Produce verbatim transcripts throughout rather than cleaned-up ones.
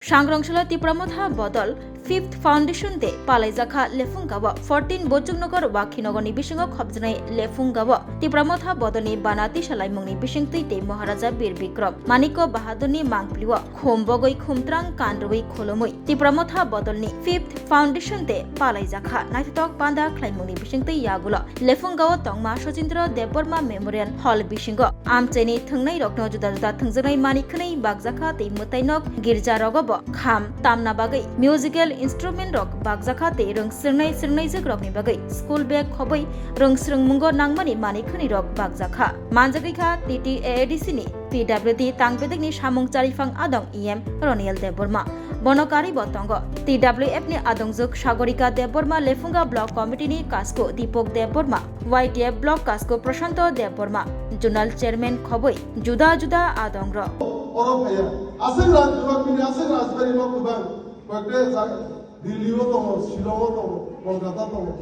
Sangrong salo Tipra Motha Bodol Fifth Foundation Day palaijakha Lephunga o fourteen Bochuknagar Wakhinagar ni bisingo khopjaknai Lephunga o Tipra Motha Bodol ni bana tisa laimung ni bisingtwi tei Maharaja Bir Bikram Manikya Bahadur ni mangpili o khum bogwi khumtrang kanrwi khulumwi Tipra Motha Bodol ni Fifth Foundation Day palaijakha naithotok panda khlaimung ni bisingtwi yagulo Lephunga o tongma Sachindra Debbarma Memorial Hall bisingo amchaini thwngnai rokno juda juda thwngjaknai mani khwnwi bakjakha tei mwtai nok girja rogo bo kham tamna bagwi musical instrument rok bakjakha tei rwng swrwngnai swrwngnaijwk rokni bagwi school bag khobwi rwng swrwngmungo nangmani mani khwnwi rok bakjakha. Manjagwi kha T T A A D C ni P W D tangbedekni samung chariphang adong E M Roniel Debbarma. Bono karibo tongo T W F ni adongjwk Sagorika Debbarma, Lephunga Block Committee ni Kasko Dipok Debbarma, Y T F Block Kasko Prashanto Debbarma, Zonal Chairman khobwi juda juda adongrok. Oro phaiya. Aswk rajbari, bini aswk rajbari no kwbang. Koyekta jaga, Delhi o tongo, Shillong o tongo, Kolkata tongo.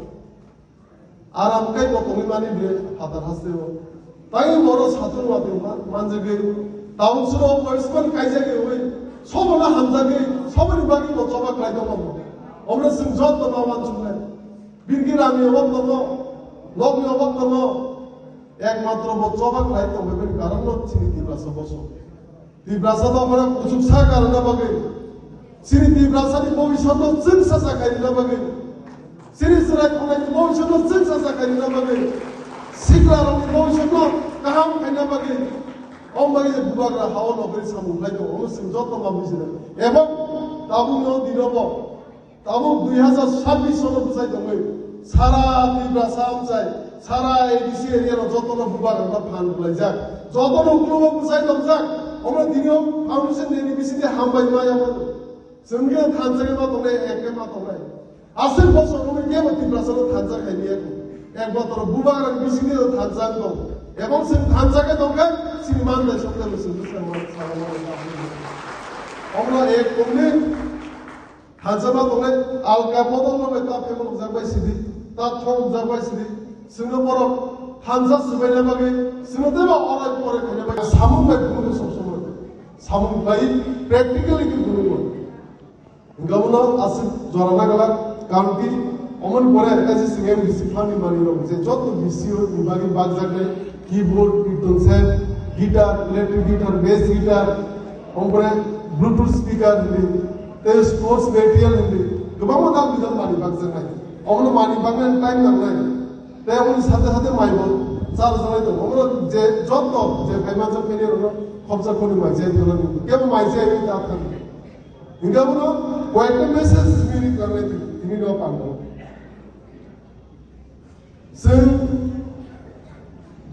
Aram kai bo tongwi mani bre phatar haste o. Tai boro satung watwi ma-, manjagwi. Town suro policeman kaijagwi wi. Sobono hamjagwi, soboni bagwi bo choba khlai tongma bo. Omre swng jotto ma wansuknai. Birgi rami obok tongo, nokni obok tongo. Ekmatro bo choba khlai tongmani karon no chini Tiprasa boso. Tiprasa dophano kuchuk sa karna bagwi, chini Tiprasa ni bobiswt no chwngsa sa khaina bagwi, chini chwrai khonai ni bobiswt no chwngsa sa khaina bagwi, sikla rok ni bobiswt no kaham khaina bagwi, om bagwi je bubagra hao nokri samung khlai tongo, omo chwng joto ma bujinai. Ebong tabuk no dino bo Tabuk dui hazar sabbish sono bwsai tongwi sara Tiprasa amchai, sara A D C area no jotono bubagra phan bwlaijak. Jotono uklogo bwsai tongjak. Omo tini o foundation day ni bisingtwi hambai ma yamo. Chwng khe thansa khe ma tongnai, ek khe ma tongnai. Aswk bosor wngwi kebo Tiprasa no thansa khai liya kho. Ekmatro bubagra ni bisingtwi no thansa tong. Ebong chwng thansa khe tongkha, chini manjai sokjak chwng bwsai ma salama. Omo ek tongni Thansa ma tongnai alka bodol no bai ta phemlokjak bai sidi, ta thokjak bai sidi, chwngno borok thansa swbaina bagwi, chwngno teibo orai pore khaina bagwi samung bai phunukgo sob somoi. Samung bai practically khe phunukgo. Hwnkhe abono aswk jora naglak, county, omoni pore kaisa chwng M D C phan ni manwi rok je joto V C O ni bagwi bakjaknai, keyboard, kirtan set, guitar, electric guitar, bass guitar, ompore Bluetooth speaker hindi, tei sports material hindi, kwbangma dal bijal manwi bakjaknai. Omono manwi baknani time nangnai. Tei omoni sate sate maibo chal jalai tongo. Omono je joto je phai manjak phai rokno khopsa khoni mai je thangna di. Kebo mai je ta thang. Hingke abono koyekta message spirit nangnai tini no pangno. Chwng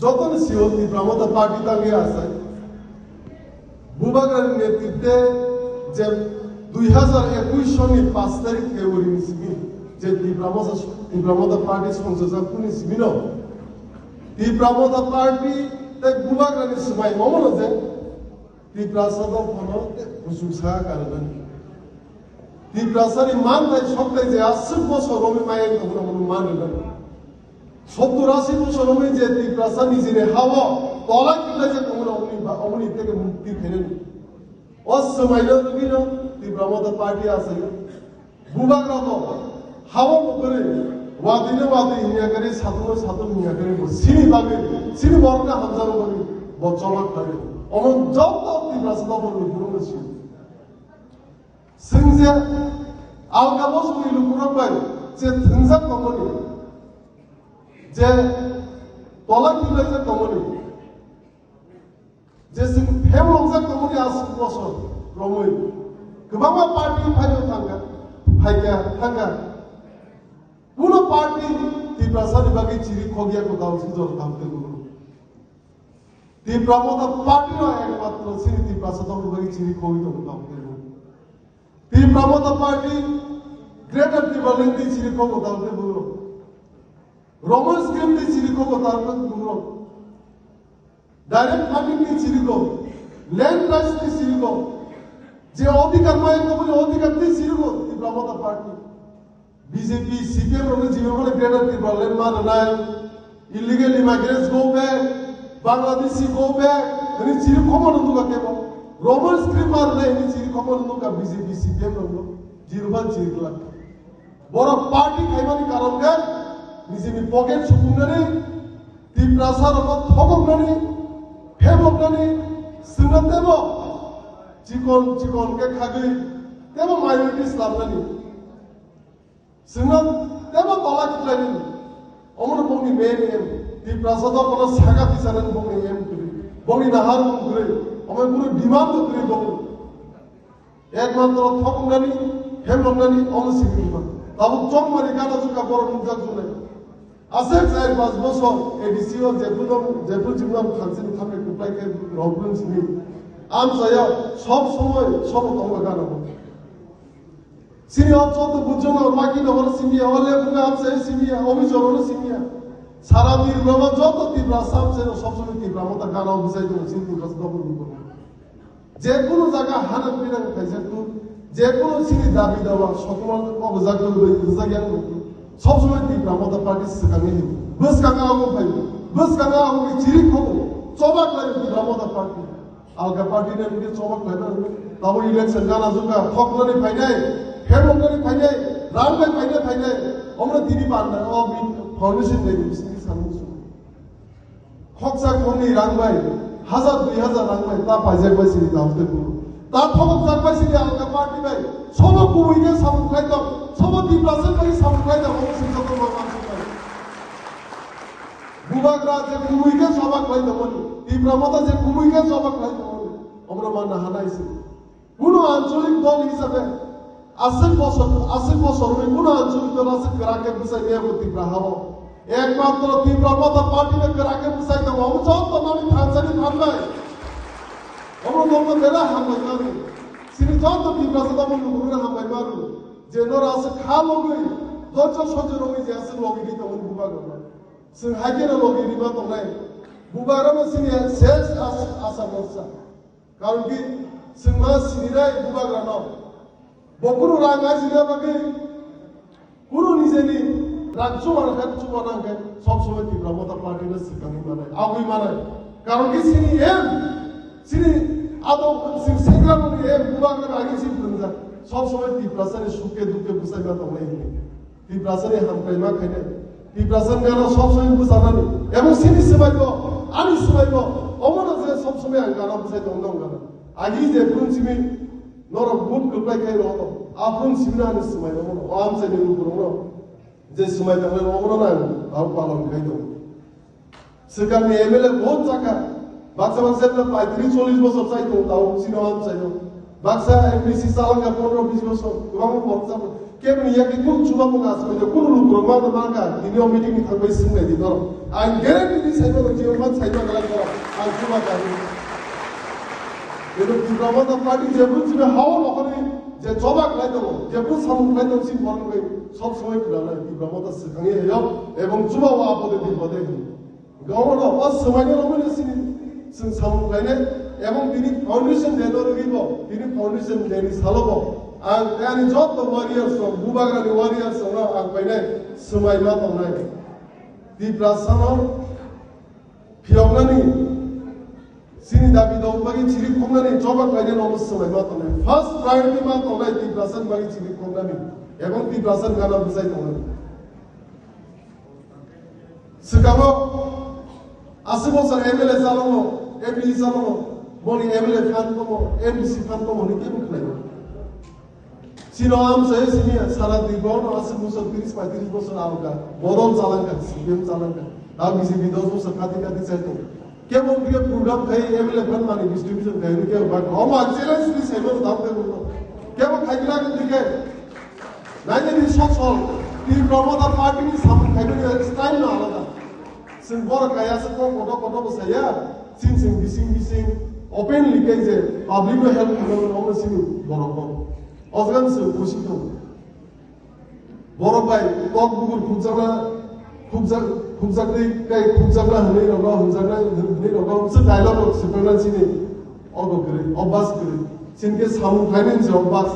jotoni sio Tipra Motha Party tangwi achai. Bubagrani netritwe je dui hazar ekush soni panch tarik February ni simi je Tipra Motha, Tipra Motha Party songchajak kuni simi no Tipra Motha Party tei Bubagrani swmai omono je Tiprasa dophano tei kuchuk sa karwnani. Tiprasani manthai sokthai je aswk bosor romwi maya wng tongmani omono man rwnani. Sottur ashi bosor romwi je Tiprasa nijini ha-o tola kilaijak tongmani omoni ba-, omoni teke mukti khainani. O swmaino rwgwino Tipra Motha Party achaio. Bubagra bo hao bo kwrwi, watwi no watwi hinya kwrwi, satung no satung hinya kwrwi, bo chini bagwi, chini borok no hamjakna bagwi bo choba khlai. Omo joto Tiprasa dophano ni phuru no sio. Chwng je alka bosongni lukurok bai je thwngjak tongmani, je tola kilaijak tongmani, je chwng phemlokjak tongmani aswk bosor romwi kwbangma party phaio thangkha, phaikha, thangkha. Kuno party Tiprasani bagwi chiri khogya kwtal si jor thamte kuno. Tipra Motha Party no ekmatro chini Tiprasa tongni bagwi chiri khogwi tongo thamte kuno. Tipra Motha Party Greater Tipraland twi chiri khogo thamte kuno. Roman script twi chiri khogo thamte kuno. Direct funding ni chirigo, land rights ni chirigo, je odhikar mai tongmani odhikar ni chirigo Tipra Motha Party. B J P, C P M rokni jibimani Greater Tipraland ma rwnai, illegal immigrants go back, Bangladeshi go back, hwnwi chiri khomano duga kebo. Roman script ma rwnai hwnwi chiri khokma nukha B J P, C P M rokno. Jirba jirla. Borok party khaimani karon khe nijini pocket supungnani, Tiprasa rokno thokoknani, phemoknani, chwngno tebo chikon chikon khe khagwi tebo minority slamnani. Chwngno tebo tola khiklainani. Omono bongni main aim. Tiprasa dophano saka tisanani bongni aim kwrwi. Bongni naharmung kwrwi. Omo kunu demand bo kwrwi bongni. Ekmatro thoknani, hemloknani omo simi ma. Tabuk chongmani gana juka borok nukjak junai. Aswk char panch bosor A D C o jephru no, jephru jibnam khansini thamni kuplai khe rokbun simi. Amchaya sob somoi sobo tongma gana bo. Sini o joto bujona, o maki no horo simiya, o lebuga amsa simiya, o bijoro no simiya. Sara Tripura o joto Tripura sam se no sob somoi Tripura mota gana o bujai tongo, sini Tripura se double double. Je kono jaga hana pinang khaijak tu, je kono sini dabi dawa sokma o bujak tu, bujak yang tu. Sob somoi Tripura mota party swkang ni hin. Bwskang o phai, bwskang o chiri khobo, choba khlai Tripura mota party. Alka party ni hwnkhe chobak khlaina hwnkhe. Tabo election gana jukha, thoknani phainai, hemoknani phainai, rang bai phainai phainai. Omno tini banda, o bi foundation bai bisini samung sung. Khoksa khokni rang bai, hazar dui hazar rang bai, ta paijak bai sini ta hwnkhe buru. Ta thokjak bai sini alka party bai, sobo kubui khe samung khlai tong, sobo Tiprasa bai samung khlai tong, omo sini joto ma ma sung. Bubagra je kubui khe choba khlai tongmani, Tipra Motha je kubui khe choba khlai tongmani, omoro manna hanai se. Kuno ancholik dol hisabe aswk bosor, aswk bosor wngwi kuno ancholik dol aswk kwrak khe bwsai maya bo Tipra hao. Ekmatro Tipra Motha party no kwrak khe bwsai tongo, omo joto nani thansani phan bai. Omo nokno bera hambai mani. Sini joto Tipra joto bo lukuruna hambai mani. Je nora aswk kha logwi, dojo sojo rogwi je aswk logi di tongo Bubagra. Chwng hai kheno logi rima tongnai. Bubagrano sini ses as-, asa morsa. Karon ki chwng ma sinilai Bubagrano. Bo kunu rang ajina bagwi, kunu nijeni rang chuba rang khe, chuba rang khe, sob somoi Tipra Motha Party no swkangwi manai, agwi manai. Karon ki sini em, sini abo sini sengra mani em Bubagra agi si phrwngjak. Sob somoi Tiprasani sukhe dukhe bwsai ma tongnai hwnwi. Tiprasani hamkraima khainai. Tiprasani gana sob somoi bwchanani. Ebong sini swmaibo, ani swmaibo. Omono je sob somoi ang gana bwchai tong tong gana. Agi je phun simi norok vote kwplai khai rogo. A phun simi ani swmai rogo. O amchaini lukurokno je swmai tangnai rogo no nang. Abo palon khai tong. Swkangni M L A bahut chakha. Baksa baksa M L A paitris chollish bosor chai tongo, tao chini o amchaio. Baksa M D C chalangkha pondro bis bosor, kwbangma borok chakha. Keboni yakni kunu chuba mung asmai de, kunu lukurok mano mankha, tini o meeting ni thangbai swng nai di norok. Ang guarantee di saiba rok, jio man saiba galak norok, ang chuba kari. Eno Tipra Motha Party jebru chibe hao nokhorni je choba khlai tongo, jebru samung khlai tongo, chini borok bai sob somoi khwnanai, Tipra Motha swkangwi hayo, ebong chuba o apode bipode hino. Gawano o swmaino romwi sini chwng samung khlainai, ebong tini foundation day no rwgwi bo, tini foundation day ni salo bo ang ani joto warriors rok, Bubagrani warriors rok no ang painai swmai ma tongnai. Tiprasano phiyoknani, chini dabi dong bagwi chiri khoknani choba khlainai no swmai ma tongnai. First priority ma tongnai Tiprasani bagwi chiri khoknani ebong Tiprasani gana bwchai tongnani. Swkango aswk bosor M L A chalongo, M D C chalongo, boni M L A phan tomo, M D C phan tomo hwnwi kebo khwlaiyo. Chino amchaio simi sara Tripura no aswk bosor tris paitris bosor alga, bodol chalangkha, C P M chalangkha. Ta B J P dos bosor kati kati chai tongo. Kebo khe program khai M L A phan mani distribution khai hwnwi kebo bak. Omo ang challenge ni saimano dam khe buno. Kebo khai kla khe dikhe. Nainani sosol, Tipra Motha Party ni samung khaimani style no alada. Chwng borok kaya se kok koto koto bo saya, chini chwng bising bising openly khe je public no help khaimani omo chini borok bo. O jaga ni chwng khusi tongo. Borok bai kok bukur khukjakna, khukjak-, khukjaknwi tei khukjakna hwnwi rokno hwnjaknai hwnwi rokno se dialogue rok swprakna chini obo kwrwi, obas kwrwi. Chini khe samung khlainani se obas.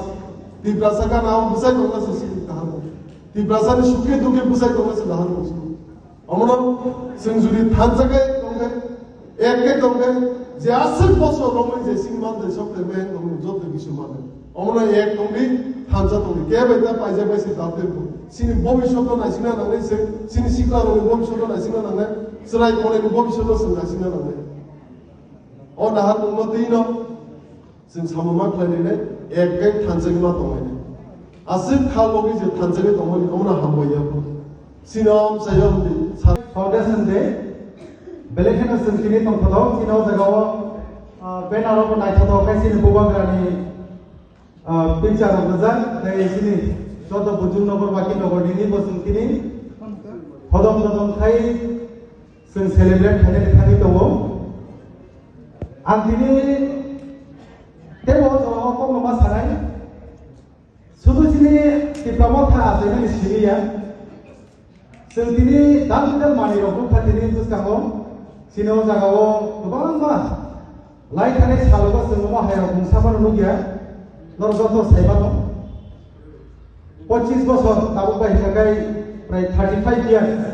Tiprasa gana o bwsai tongna se sini kaham. Tiprasa ni sukhe dukhe bwsai tongna se kaham. Omono chwng jodi thansa khe tongkhe, ek khe tongkhe, Je aswk bosor romwi je chini mandai sok tei meheng tongmani joto kisu mano. Omono ek tongdi, thansa tongdi. Kebai ta paijak bai se dal tei bo. Chini bobiswt no naisingna nangnai se, chini sikla rokni bobiswt no naisingna nangnai, chwrai konaini bobiswt no chwng naisingna nangnai. O naharmung no twi no chwng samung ma khlai nai nai, ek khe thansa ma tong nai nai. Aswk kha logi je thansa tongmani omono hambai ya bo. Chini o amchai o hwnwi sa- Foundation Day, belai kheno chwng tini tongthotok, chini o jaga o, ah, banner o bo naithotok khe chini bubagrani, ah, picture rok rijak, tei chini joto Bujung Nogor, Waki Nogor nini bo chwng tini hodom dodom khai chwng celebrate khainani thangwi tongo. Ang tini teibo o jaga o kokno ma sanai, sudu chini Tipra Motha achaimani simi ya. Chwng tini dal bidal manwi rok nukha tini bwskango. Chini o jaga o kwbangma lai thani salogo chwng omo hai rok mungsa phano nukya. Norok joto sai mano. Pochis bosor tabuk bai hwnkha khe prai thirty five years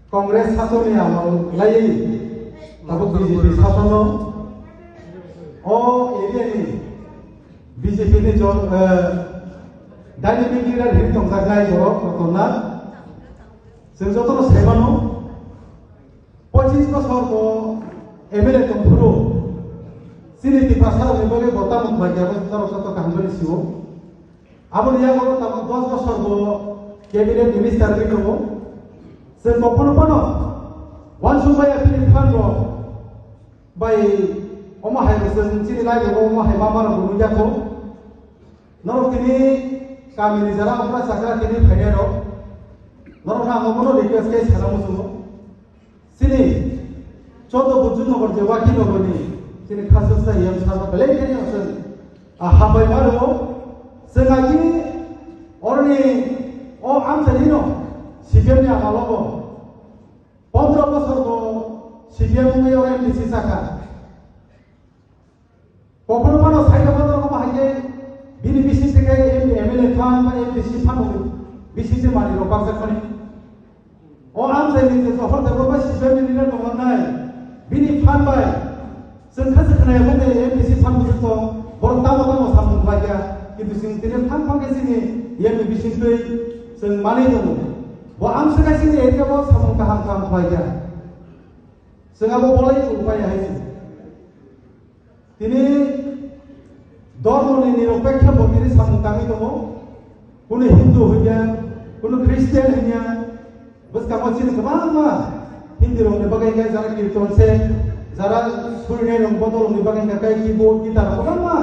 Congress sasoni amal laiwi tabuk B J P sasono o area ni B J P ni jon, eh, dynamic leader hinwi tongjaknai borok Ratan Nath. Chwng jotono sai mano, pochis bosor bo M L A tongphuru chini Tiprasa rokni bagwi bo tamo khlai khe abo norok joto kaham bai sio. Aboni yago tabuk dos bosor bo cabinet minister wngwi tongo. Chwng bo phano phano uansuk maya bini phan rok bai omo hai bo chwng chini lai rok omo hai ma ma rok bo nukya kho. Norok tini kamini jara okra chakra tini phainai rok. Norok no ang omono request khe sana muchungo. Chini joto Bujung Nogor je Waki Nogor ni chini khasuksa yam sabo belai khe no chwng, ah, hambai ma rwo. Chwng agi oroni o amchai no C P M ni amalo bo pondro bosor bo C P M wngwi oro M D C saka. Kokhno phano saida phano omo hai khe bini bising twi khe M L A phan ba M D C phan bising twi manwi rok bakjak mani. O amchaini je Johor Debbarma C P M ni leader tonglangnai, bini phan bai chwng kha se khwnaya bo tei M D C phan bwswk tong, borok tamo tamo samung khlai kha, kintu chwng tini phan phan khe chini M D C bising twi chwng manwi tongo. Bo amswk kha chini area o samung kaham kaham khlai kha. Chwng abo bolai chwng pai hai se. Tini dhormoni niropekhe bo tini samung tangwi tongo. Kunu Hindu hwnya, kunu Christian hwnya, bwskango chini kwbangma Hindi rokni bagwi khe jara kirton se, jara surinai rok bodol rokni bagwi khe tei keyboard, guitar kwbangma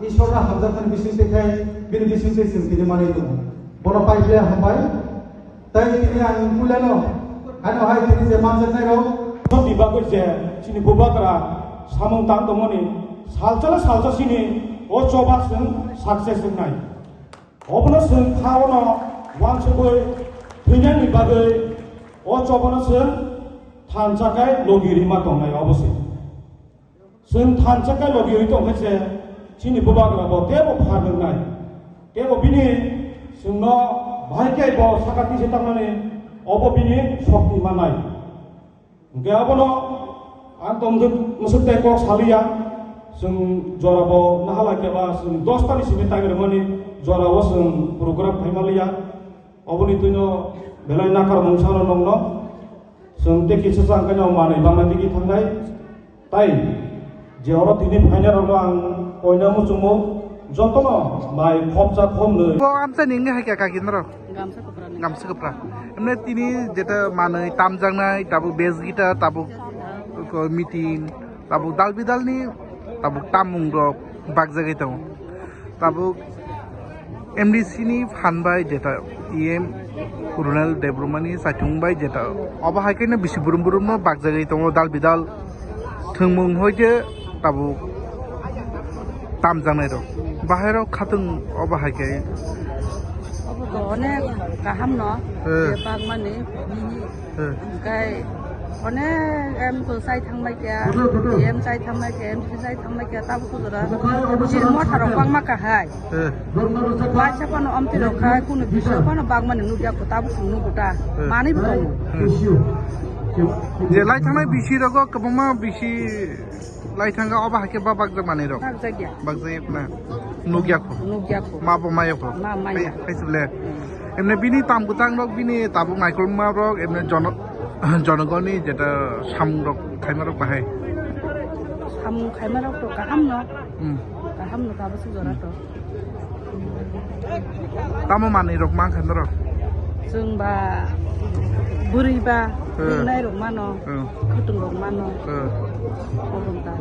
Ishwarno hamjakmani bisingtwi khai bini bisingtwi chwng tini manwi tongo. Bono pai phle hambai. Tai tini ang puilano, ano hai tini je manjaknai rok. Ni bagwi je chini bubagra samung tang tongmani salsa salsa chini o choba chwng success wngnai. Obono chwng kha ono uansugwi thwinani bagwi o chobano chwng thansa khe logi rima tongnai obo se. Chwng thansa khe logi oi tong khe se chini bubagra bo tebo phan wngnai. Tebo bini chwngno bahai khe bo saka tise tangmani obo bini sokti manai. Hwnkhe abono ang tongdwk mwswk tei kok saliya. Chwng jora bo nahala khe ba chwng dos tani simi time rwmani jora o chwng program khaima liya. Oboni twino belai nakar mungsa no nongno. Chwng tei kisa chang khe no manwi bangma tigi thangnai. Tai je oro tini phainai rokno ang koina muchungo jotono mai khopsa khopnwi. Bo amchai nini hai kha kaki norok? Gamsa kwpra ni. Gamsa kwpra. Emne tini jeta manwi tamjaknai, tabuk bass guitar, tabuk ko meeting, tabuk dal bidal ni, tabuk tamung rok bakjagwi tongo. Tabuk M D C ni phan bai jeta E M Ronald Debbarma ni saitung bai jeta obo hai khe no bisi brum brum no bakjagwi tongo dal bidal thwngmung hoi khe tabuk tamjaknai rok bahai rok khatung obo hai khe. Obo to onek kaham no Eh. Je bakmani. Eh. Hwnkhe onek M ko chai thangmai kha, M chai thangmai kha, M C chai thangmai kha, tabuk kujura chini motha rok bangma kha hai. Eh. Waisa phano omtwi rok khai, kunu bisa phano bakmani nukya kho, tabuk chwng nugo ta. Eh. Manwi bo tongo. Eh. Je lai thangnai bisi rogo kwbangma bisi lai thangkha, obo haikhe ba bakjak manwi rok. Bakjak ya. Bakjak na. Nukya kho. Nukya kho. Ma bo maya kho. Ma maya. Hai, hai sibole. Emne bini tam bwtang rok, bini tabuk naikolma rok, emne jono-, jonogoni jeta samung rok khaima rok bahai. Samung khaima rok to kaham no. Hmm. Kaham no kabo se jora to. Tamo manwi rok mang kha norok? Chwng ba bwrwi ba, eh, ringnai rok mano, eh, khwtwng rok mano. Eh. Obong ta.